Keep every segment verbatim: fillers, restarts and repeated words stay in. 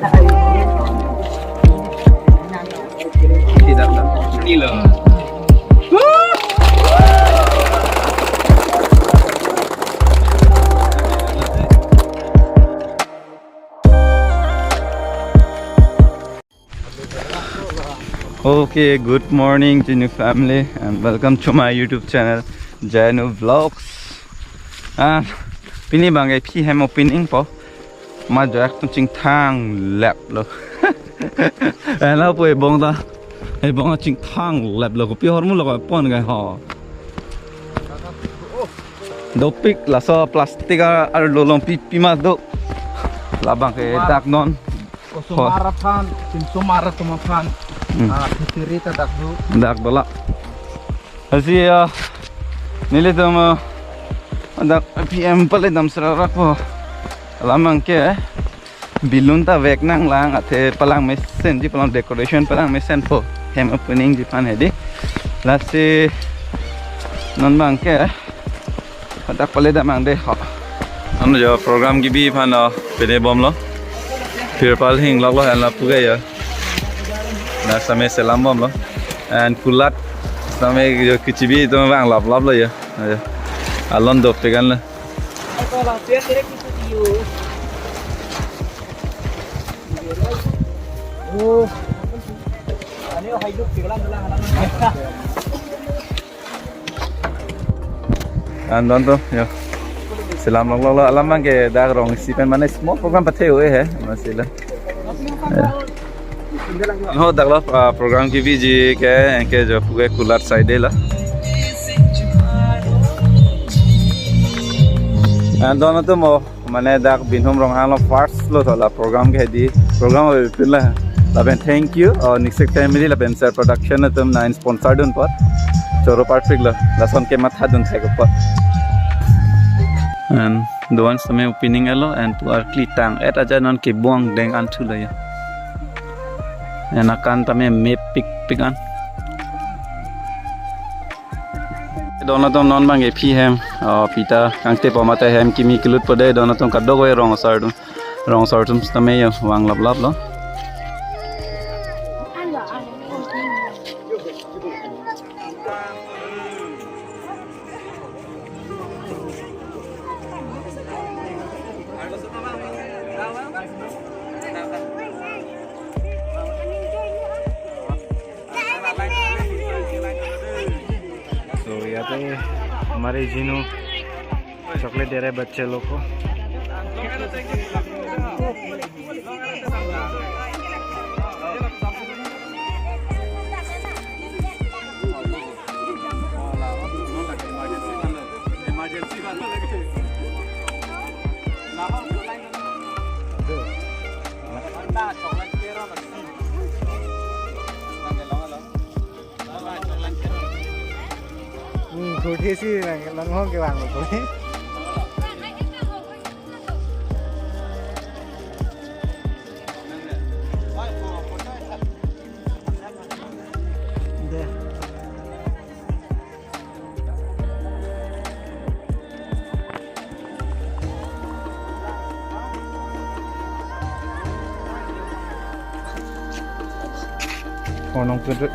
Okay, good morning, Jinu family, and welcome to my YouTube channel, Jinu Vlogs. And pini bang ke aphi hem opening po. Ma jo ek tum chingthang lap lo. Ena po ebong ta. Ebong chingthang lap lo. Kopi ahormu lo pon kai ho. Dopik laso plastic ar, arlo along pi, pima do. Labang ke dak non. Osomar aphan, Simsomar atum aphan. Hmm. Ah, fishery ta dak do. Dak do la. Lasi, ah, nelitum, ah, dak P M pale dam serarak po. Alam abang ke, eh, balloon ta vek nanglang, athe palang mesenji, palang decoration palang mesen po. Hem openingji aphan hedi. Lasi non abang ke, eh, dak pale damnang de ho. Ano jo program kebi aphan, oh, pine bomlo. Tirpal hingloklo, hala puke jo. Na same selam bomlo. And kulat same jo kechibi atum vang laplaplo jo. Ajo. Alon dopik an lo. Oh. An don to, jo. Selamlokloklo, alam abang ke dak rong isi pen mane small program pathe hue he, masih la. Jo. Ho dak lo, ah, program kebiji ke, anke jo puke kulat side lo. An don to mo. Mane dak Binhum Ronghang lo first lo thola program ke hedi program ave pin la. Lapen thank you, oh, Niksik family lapen Sir Production atum nang sponsor dun apot. Choro parpik lo, lason kematha dun thek apot. And do-an same opening lo and pu arkli tang-et aja non kebuang deng an thu lo jo. And akan tame mepikpik an. Don atum non abang ke aphi hem, oh, pita kangte po mate hem kimi kelut po de, don atum kadokave rong asar atum. Rong asar atum sitame jo vang laplaplo. तो यहाँ पे हमारे जिनू चॉकलेट दे रहे बच्चे लोग को। Hmm, thurthesi lang, langhong kevang lo. Honong putut.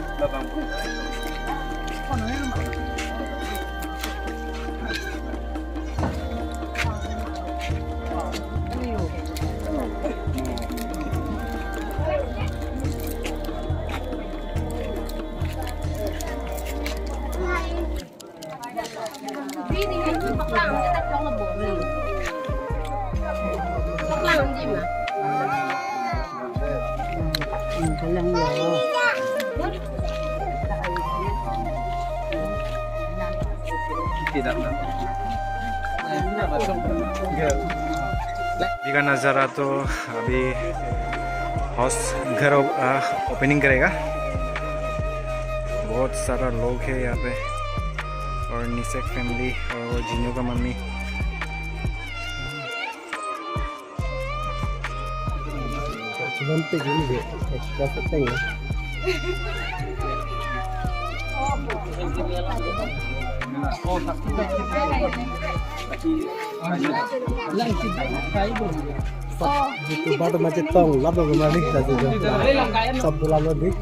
अभी का नज़ारा तो अभी हाउस घर ओ-, आ, ओपनिंग करेगा। बहुत सारा लोग है यहाँ पे और निसेक फैमिली और जिन्नू का mummy. Jitu batu macet tong, labo kemari kita tuju. Sab bulan lebih.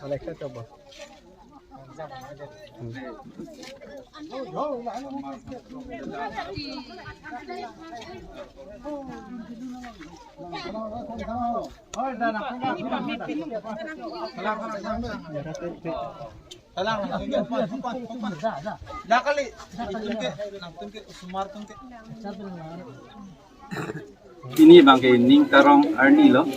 Alexa, coba. Dah kali. Pini abangke ning karong arni lo.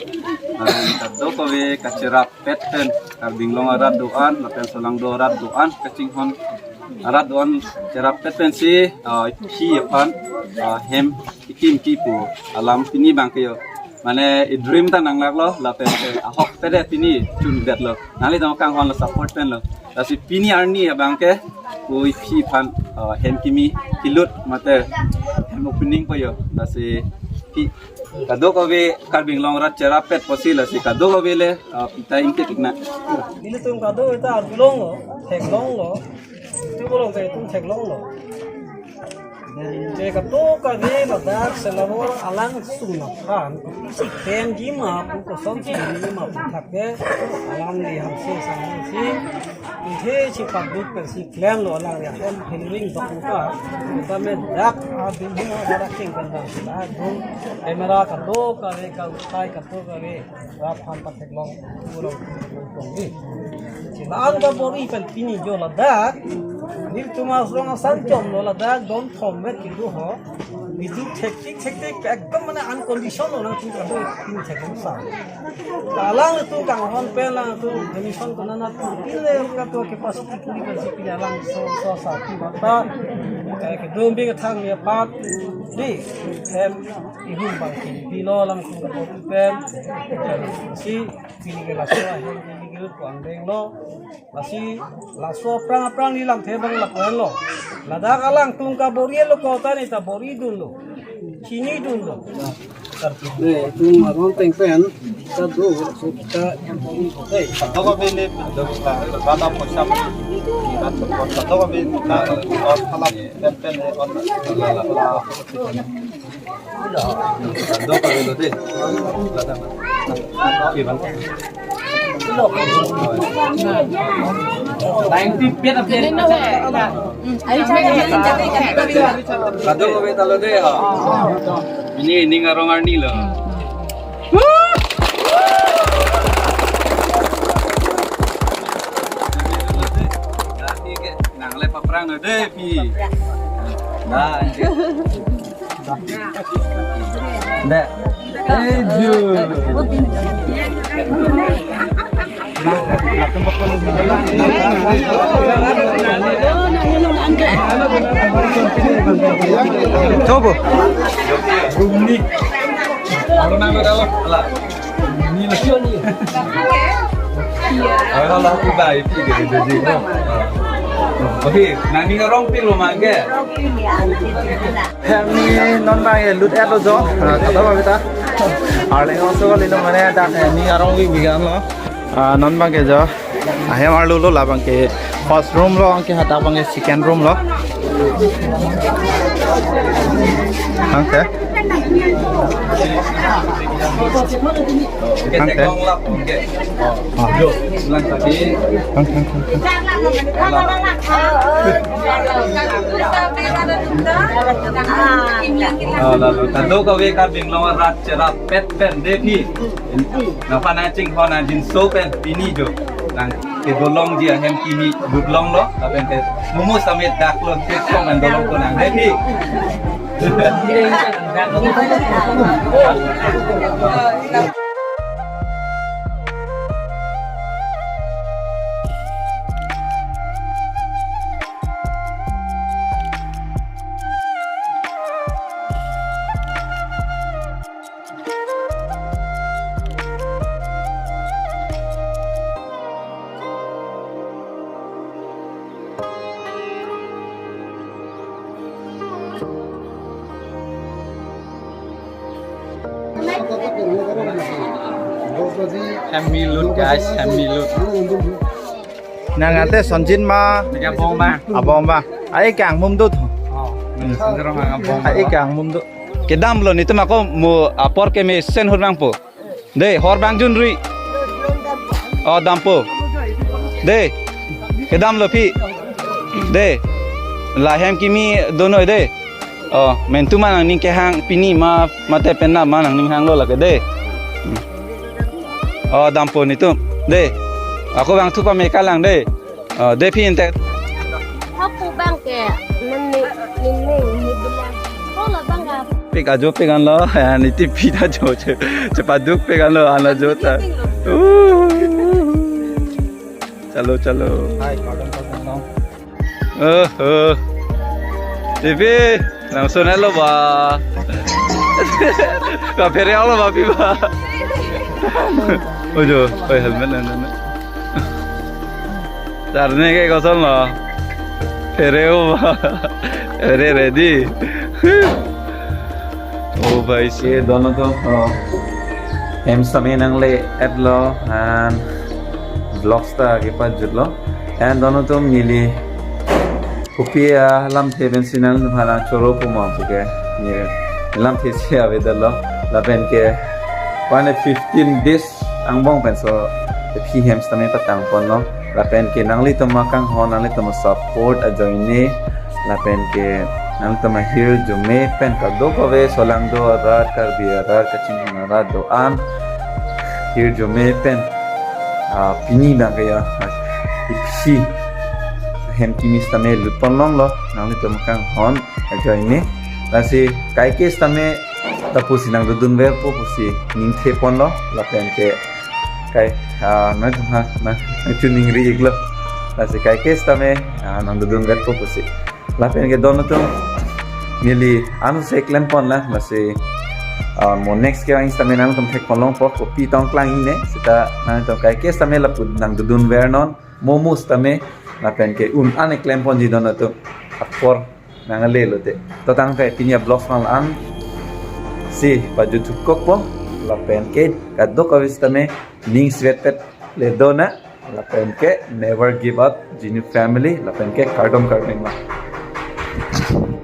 Ah, kadokave kacherap pet pen, Karbi Anglong arat do-an, lapen Solangdo arat do-an, kachinghon arat do-an cherap pet pensi, ah, phi aphan, ah, hem ikim kipu alam pini abangke yo. Mane i dream ta nanglak lo, lapen ke ahok pede pini chun det lo. Nanglitum kanghon lo support pen lo. Lasi pini arni abangke, oi phi aphan, ah, hem kimi kilut mate hem opening po yo. Lasi phi kadokave Karbi Anglong arat cherap pet pusi lasi kadokave le, ah, pita ingke tikna. Ilitum kadokave ta arjulong lo, theklong lo. Itum bolong te itum theklong lo. Je kadokave ladak selawor alang suna phan, si klem jima pu, kosonsi jima pu thak ke, alangli hamsi sang hamsi, ihe si paduk pensi klem lo alangli ahem hiling dok muka, kita me dak abing hing ada king kan dak dak dum, camera kadokave ka utai kadokave. Rap han patheklong, purong purong ni. Chilang ka bor-i pen pini jo ladak. Nelitum arong asan chom lo ladak, don thom vet kidu ho. Bizu thektik thektik ekdom mane uncondition lo nangtum kado pini theklong sa. Alangtum kanghon pen alangtum donation konat nat pin le kato capacity puri pensi pini alangso so sa pi bata. Kaike dum bing thang ya pat. Di, em, ihum abangke pilo alangtum kado pen, si pini ke laso ahem pini ke pu angdeng lo, lasi laso aphrang aphrang ni lamthe abang lapu-an lo. Ladak alangtum kabor-i lo ko ta neta bor-i dun lo, chinidun lo. Ne, itum arong ateng pen ta do, so ta, eh. Kadokave ne, kadokave, kada poisa, kadokave, na, on thalam pen pen, on, la, la, la. Kadokave lo de. Kadokave ta lo de, ha. Pini ning arong arni lo. Nangle paphrang lo de, phi. Nah, dek. Eh, ju. Coba. Bumi. Kalau nang ada lah. Ini lah. Kalau lah, tiba itu dia jadi. Oke, nangning arong pin lo mangke. Hem ni non abang ke lut et lo jo. Ah, kata apa kita? Arleng oso kali lo mane dak hem ni arong wi bigan lo. Ah, non abang ke jo. Ahem arlo lo labang ke first room lo, anke hadak abang ke second room lo. Anke. Anke. Ah. Anke, anke, anke. Ah, lalu, kadokave Karbi Anglong arat cherap pet pen de phi. Nangphan nangchinghon nangjinso pen pini jo. Nang kedolongji ahem kimi lut longlo, lapen ke mumu samit dak lo, ke kong an dolong ko nang de phi. Hem milut, guys, hem milut. Nang ate Sonjit ma? Nang abong ba. Abong ba. Ai kang mum dut. Oh. Hmm. Sonjit rong abong ba. Ai kang mum dut. Kedamlo netum ako mo apor kemesen hur bangpo. Dei, hor bang junri. Oh, dampo. Dei. Kedamlo phi. Dei. La hem kimi donoi dei. Oh, mentu ma nangning kehang pini ma mate penap ma nangning hanglo lake dei. Hmm. Oh, dampo netum. Dei. Ako bang thupa me kalang dei. Oh, dei phi inte. Hapu bang ke nani nini ni bilang. Hola bang ka. Pik ajo pik anlo, ya, niti pita jo che, chepaduk pik anlo, anlo jo ta. Uh. Chalo, chalo. Hai, pardon, pardon, no. Oh, oh. T V, langsung lo ba. Kaphere lo ba, pi ba. Ojo, oi, helmet na, na, na. Charne ke kosonlo? Phereo ba. Phere ready. Oh, bhai, se dono to. Oh. Hem sitame nangle-etlo and vlogs ta kepajutlo. And dono to neli kopi alamthe pensi nangphan choro puma puke. Neli lamthe si avedetlo. Lapen ke one fifteen days angbong pensi aphi hem sitame patangponlo. Lapen ke nanglitum akanghon, nanglitum support ajoine. Lapen ke nanglitum ahirjume pen kadokave solangdo arat, Karbi arat, kachinghon arat do-an hirjume pen, ah, pini bang ke ya, ah, iphi hem kimi sitame lutpon longlo, nanglitum akanghon ajoine. Lasi kaike sitame ta pusi nangdodunverpo pusi ningtheponlo, lapen ke kai, ah, na, na, na, nangchiningri-iklo. Lasi kaike sitame, ah, nangdodunverpo pusi. Lapen ke dono to neli anse klemponlo, lasi, ah, mo next kevang sitame nangtum thekpon longpo, kopi tong klang-ikne, seta nangtum kaike sitame lapu nangdodunvernon. Momo sitame, lapen ke un an klemponji dono to apor nangle lote. To tangte pini avlogs nang an si pajuthukokpo, lapen ke kadokave sitame ning svetpet le dona, lapen ke never give up, Genu family, lapen ke kardom kardom ma.